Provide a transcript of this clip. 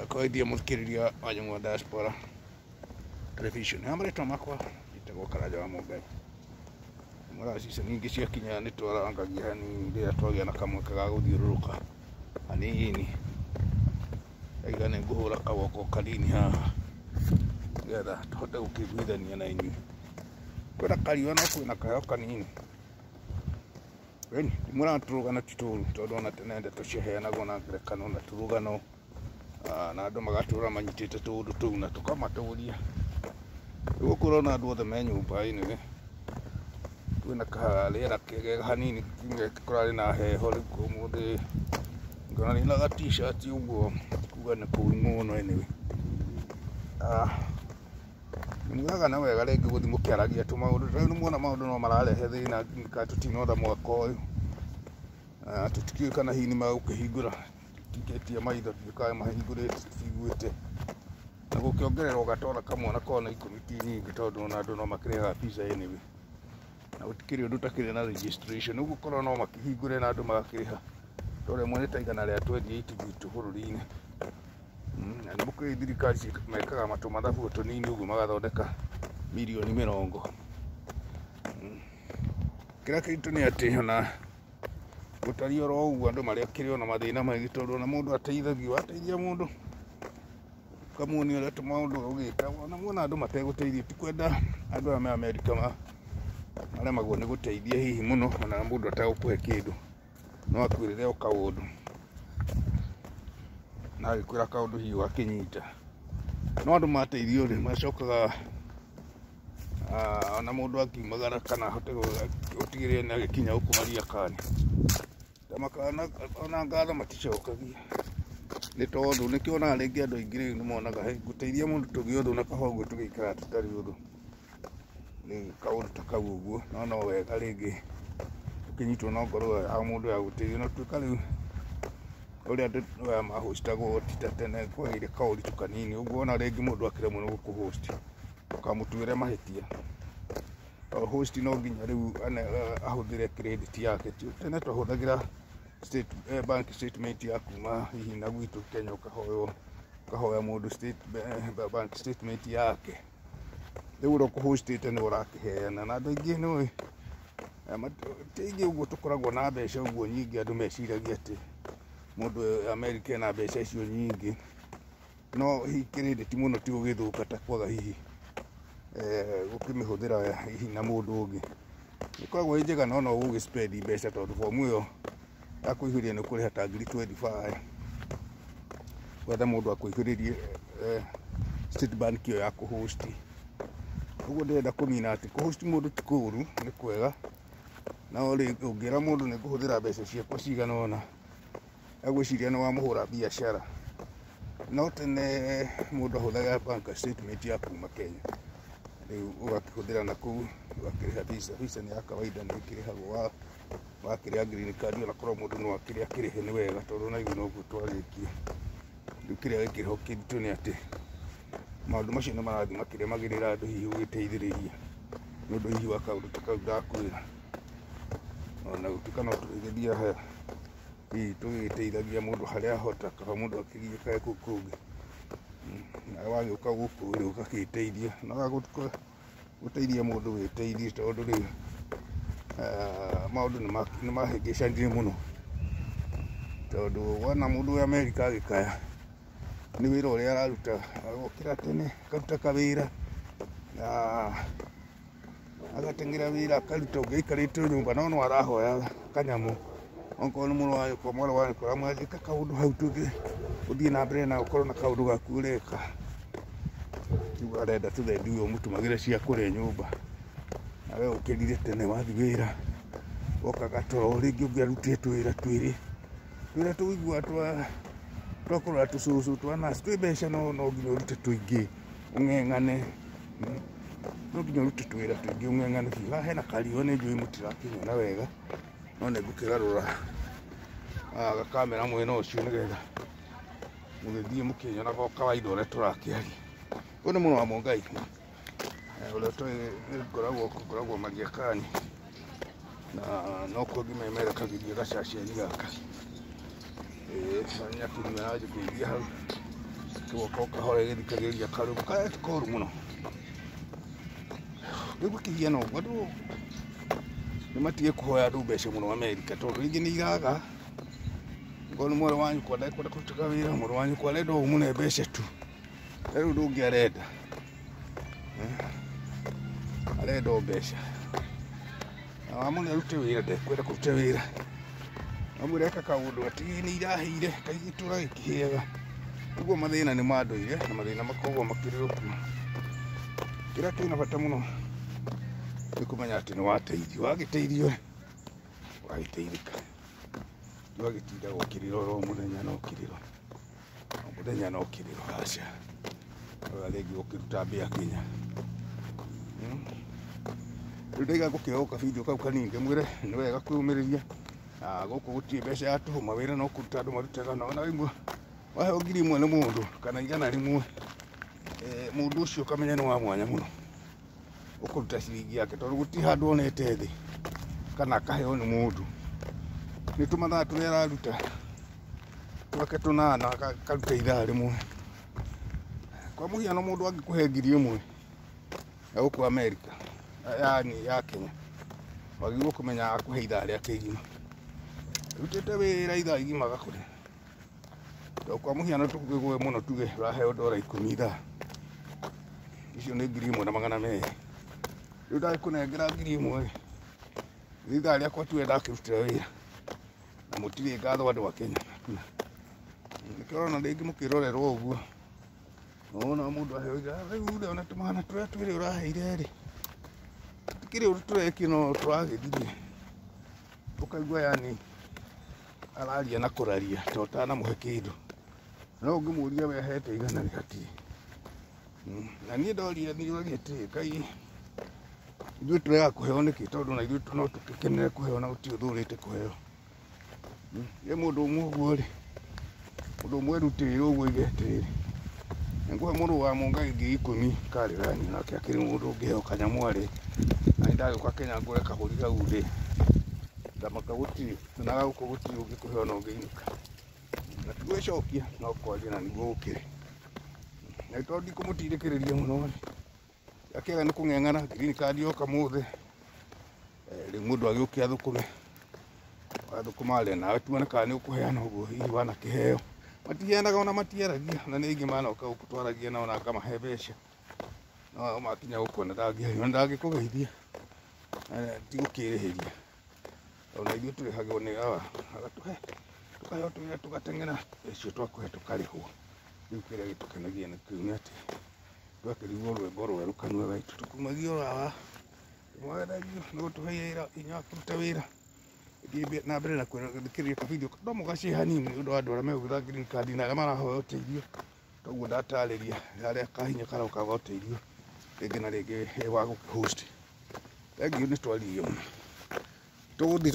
Koithia mũthikĩrĩria wa Nyamũ Diaspora Television. Ha marĩtwa makwa njĩtagwo Karanja wa Mũngai. Mũracica ningĩ ciakinya nĩ twarangagia hanini rĩrĩa twagĩa na kamweke ga gũthiũrũrũka hanini. Ndaiga nĩ ngũhũra kawoko kanini haha nĩgetha tũhote gũkĩiguithania na inyuĩ. Kwĩna kariũa no kwĩna kaheho kanini. Ĩni, ndimwĩraga tũrũgano ti tũru tondũ ona tene ndeto ciaheanagwo na ngerekano na tũrũgano na andũ magatũra manyitĩte tũũndũ tũu na tũkamatũria. Rĩu gũkũ ũrona andũ othe me nyũmba anyway. Kwĩna karĩera kega hanini kũrarĩ na heho rĩu ũmũthĩ ngona ndĩna ga t-shirt ũguo kuga nĩ kũru mũno anyway. Nĩmuonaga nĩ wega rĩngĩ gũthiĩ mũkĩaragia tũmaũndũ rĩu nĩmuona maũndũ no mararehe thĩna kana tũtinotha mwaka ũyũ. Tũtikĩũĩ kana hihi nĩmegũkĩhingũra tikĩtie maitho ndiũĩ kana mahingũrĩte titiguĩte. Na gũkĩongererwo gatora kamwe na kona 10 ti nyingĩ tondũ ona andũ no makĩrĩhaga visa anyway. Na gũtikĩrĩ ũndũ ũtakĩrĩ na registration ũguo korwo no makĩhingũre na andũ magakĩrĩha tondũ rĩmwe nĩ ta 128 gwitũ bũrũri-inĩ. Na nĩ mũkĩũĩ thirikari mekaga matũmathabu o tũnini ũguo magathondeka mirioni 20. Kĩrĩa kĩritũ nĩ atĩ ona gũtariĩ oro ũguo andũ marekĩrĩ ona mathĩna maingĩ tondũ ona mũndũ ateithagio wateithia mũndũ ũkamuonia ũrĩa tũmaũndũ ũgĩka ona muona andũ mategũteithio ti kwenda andũ aya me Amerika maremagwo nĩ gũteithia hihi mũno ona mũndũ ategũkũhe kĩndũ no akwĩrĩre o kaũndũ na agĩkwĩra kaũndũ hihi ũgakĩnyita. No andũ mateithio rĩ macokaga ona mũndũ akiumagara kana ahote gũtigĩrĩra nĩ agĩkinya gũkũ Mariakani ona ngatho maticokagia nĩ tondũ nĩkĩo onaga rĩngĩ andũ aingĩ rĩu nĩmonaga gũteithia mũndũ tũgĩe ũthũ na kaba ũguo tũgĩikaraga tũtarĩ ũthũ. Nĩ kaũndũ ta kau ũguo no no wega rĩngĩ ũkĩnyitwo na ngoro ya mũndũ ya gũteithia no tuĩka rĩu ũrĩa andũ aya mahostagwo ti ta tene kwagĩire kaũritũ kanini ũguo ona rĩngĩ mũndũ akĩremwo nĩ gũkũ-host ndũkamũtuĩre mahĩtia. Tondũ host no nginya rĩu ahũthĩre credit yake. Tene twahũthagĩra bank statement ya kuma hihi na gwitũ Kenya ũkahoya mũndũ bank statement yake. Rĩu ũrĩa ũkũhostĩte nĩwe ũrakĩheana na andũ aingĩ nĩũĩ ti aingĩ ũguo tũkoragwo na mbeca ũguo nyingĩ andũ meciragia atĩ mũndũ Amerika ena mbeca icio nyingĩ no hihi credit mũno ti gũgĩthũka ta kwaga hihi gũkĩmĩhũthĩra hihi na mũndũ ũngĩ. Ĩkoragwo ĩ njega no no ũgũgĩ spend mbeca tondũ bomu ĩyo ya kũihũria nĩ ũkũrĩha ta ngiri 25 gwetha mũndũ akũihũrĩrie state bank ĩyo ya kũhost. Ũguo ndĩrenda kũmina atĩ kũhost mũndũ ti kũũru nĩ kwega no rĩ ũngĩra mũndũ nĩ ngũhũthĩra mbeca ciakwa cigana ũna agwĩciria nĩ wamũhũra biacara. No tene mũndũ ahũthagĩra bank statement ya kuma Kenya rĩu ũgakĩhũthĩra na kũu ũgakĩrĩha visa. Visa nĩ ya kawaida nĩ ĩkĩrĩhagwo wakĩrĩa green card ona korwo mũndũ no akĩrĩe akĩrĩhe nĩ wega tondũ ona ithuĩ noguo twarĩkia. Rĩu kĩrĩa gĩkĩrĩ kĩritũ nĩ atĩ maũndũ macio nĩ marathiĩ makĩremagĩrĩra andũ hihi gũgĩteithĩrĩria nĩ ũndũ hihi wa kaũndũ ta kau ndakwĩra. Ona gũtuĩka no tũgĩgĩthiaga hihi tũgĩgĩteithagia mũndũ harĩa ahota kaba mũndũ akĩgiĩkage kũu kũngĩ. Nawe wagĩũka gũkũ rĩ ũgagĩteithia no gũteithia mũndũ wĩteithie tondũ rĩu maũndũ nĩ mahĩngĩcanire mũno tondũ wona mũndũ wĩ Amerika agĩkaya nĩ wĩra ũrĩa araruta agokĩra tene akaruta kawĩra na agateng'era wĩra akaruta ũngĩ aikarĩte nyũmba no no arahoya kanyamũ okorwo nĩ mũrũ wa nyũkwa mwarĩ wa nyũkwa ũramwĩra ĩka kaũndũ hau tũthiĩ ũthiĩ na mbere na ũkorwo na kaũndũ gaku ũreka. Rĩu arenda tũthendi ũmũtũmagĩre cia kũrĩa nyũmba nawe ũkĩrire tene wathiĩ wĩra woka gatoro rĩngĩ ũngĩ arutĩte twĩra twĩrĩ twĩra tũiguaga twa kũrora tũcũcũ twa nurse twĩ mbeca no no nginya ũrute tũingĩ ũng'eng'ane no nginya ũrute twĩra tũingĩ ũng'eng'ane biũ. Haha hena kariũa nĩ njũĩ mũtirakĩnyona wega no nĩ ngũkĩgarũra gakamera mwena ũcio nĩgetha mũgĩthiĩ mũkĩnyonaga o kawaida ũrĩa tũrakĩaria. Ũyũ nĩ mũrũ wa Mũngai ũrĩa ũtoĩ ngoragwo Mariakani na nokuo ngĩmemerekagĩria gacaceni gaka. Nyakinyua aranjĩkĩirie hau. Kĩwoka kahora gĩthikagĩrĩria karwĩmbo karĩa ti koru mũno. Rĩu gũkĩhiana ũguo andũ nĩ matige kũhoya andũ mbeca mũno Amerika tondũ rĩngĩ nĩ iraga. Ngorwo nĩ mwarĩ wa nyũkwa ndekwenda kũruta wĩra, mũrũ wa nyũkwa arenda o ũmũne mbeca tu. Rĩu ũndũ ũngĩ arenda, arenda o mbeca. Na wamũne arute wĩra ndekwenda kũruta wĩra. Wamwĩra eka kaũndũ atĩ nĩ irahĩire, kaigĩtũra gĩkĩhĩaga. Ũguo mathĩna nĩ ma ndũire na mathĩna makoragwo makĩrĩ kuo. Kĩrĩa kĩna bata mũno nĩ kũmenya atĩ nĩ wateithio, wagĩteithio ũgagĩteithĩka. Ndũgagĩtindaga ũkĩrĩra oro mũthenya na ũkĩrĩra, o mũthenya na ũkĩrĩra, aca. Ũrĩa rĩngĩ ũkĩruta mbĩa Kenya. Rĩu ndaiga ngũkĩoya kabidio kau kanini ndĩmwĩre nĩ wega kwĩyũmĩrĩria na gũkũ gũtirĩ mbeca ya tũhũ, mawĩra no kũruta andũ marutaga na ona rĩmwe waheo 1000 nĩ mũndũ kana 100, mũndũ ũcio ũkamenya nĩ wa mwanya mũno ũkũruta ciringi yake tondũ gũtirĩ handũ onete thĩ kana akaheo nĩ mũndũ. Nĩ tũmathaa tũrĩa araruta twake tũnana akaruta ithaa rĩmwe. Kwa mũhiano mũndũ angĩkũhe 1000 ya gũkũ Amerika, yani ya Kenya, wagĩrĩirwo kũmenya akũhe ithaa rĩake igima. Arutĩte wĩra ithaa igima agakũhe. Tondũ kwa mũhiano tũkĩgũe mũno tuge ũraheo $10 ithaa, icio nĩ 1200. Rĩu ndagĩkũnengera 1000 rĩ, ithaa rĩakwa tuge ndakĩrutĩra wĩra na mũtirĩ ngatho andũ a Kenya. Nĩkĩo ũrona rĩngĩ mũkĩrorerwo ũguo, wona mũndũ aheo ithaa rĩu rĩ ona tũmagana tũrĩa twĩrĩ ũraheire rĩ, tũtikĩrĩ ũndũ tũrekire no tũragĩthirie. Ũkaigua yani araria na kũraria ta ũtanamũhe kĩndũ. No ũngĩmũria we ahete 100 rĩ hatirĩ. Na niĩ ndoria nĩnjũragia atĩrĩrĩ, Ngai ithuĩ tũregaga kũheo nĩkĩ tondũ ona ithuĩ no tũgĩkenere kũheo na gũtirĩ ũthũrĩte kũheo. Ĩ mũndũ ũmwe ũguo rĩ, mũndũ ũmwe erutĩire ũguo oige atĩrĩrĩ, nĩngũhe mũrũ wa Mũngai 10,000 karĩrani nake akĩrĩ mũndũ ũngĩheo kanyamũ arĩe. Na nĩ ndagĩũka Kenya ngũre kabũri hau ndĩe. Ngamaka gũtirĩ, na gũkũ gũtirĩ ũngĩkũhe ona ũngĩinũka. Na ti gwĩcokia no kwaria na nĩguo gũkĩrĩ. Na tondũ ndikũmũtindĩkĩrĩria mũno rĩ, akĩaga nĩ kũng'eng'ana green card yoka mũthĩ, rĩu mũndũ agĩũke athũkũme. Wathũkũma rĩ, nawe tuone kana nĩ ũkũheana ũguo hihi wanakĩheo. Matiheanaga ona matiaragia, na nĩ aingĩ manoka gũkũ twaragia nao na ngamahe mbeca. No makinya gũkũ ona ndangĩaria, ona ndangĩkũgeithia, ti gũkĩrĩhĩria. Ona ithuĩ tũrĩhagwo nĩ awa, agatũhe, tũkaheo tũwĩra tũgateng'era, mbeca icio twakũhe tũkarĩhwo. Rĩu kĩrĩa gĩtũkenagia nĩ kĩu nĩ atĩ twakĩrigwo rwĩmbo rwerũ kanua gaitũ tũkumagia ũrawa, tũmwagĩrĩrio nĩ gũtũhe hinya wa kũruta wĩra. Thiĩ na mbere na gũthikĩrĩria kabidio no mũgacĩre hanini nĩ ũndũ wa andũ arĩa megũgĩetha green card na arĩa marahoya ũteithio. Toguo ndatarĩria harĩa kahinya karoka ga ũteithio rĩngĩ na rĩngĩ wa gũkĩ host. Thengiũ nĩ twaririe mũno. Tũgũthiĩ.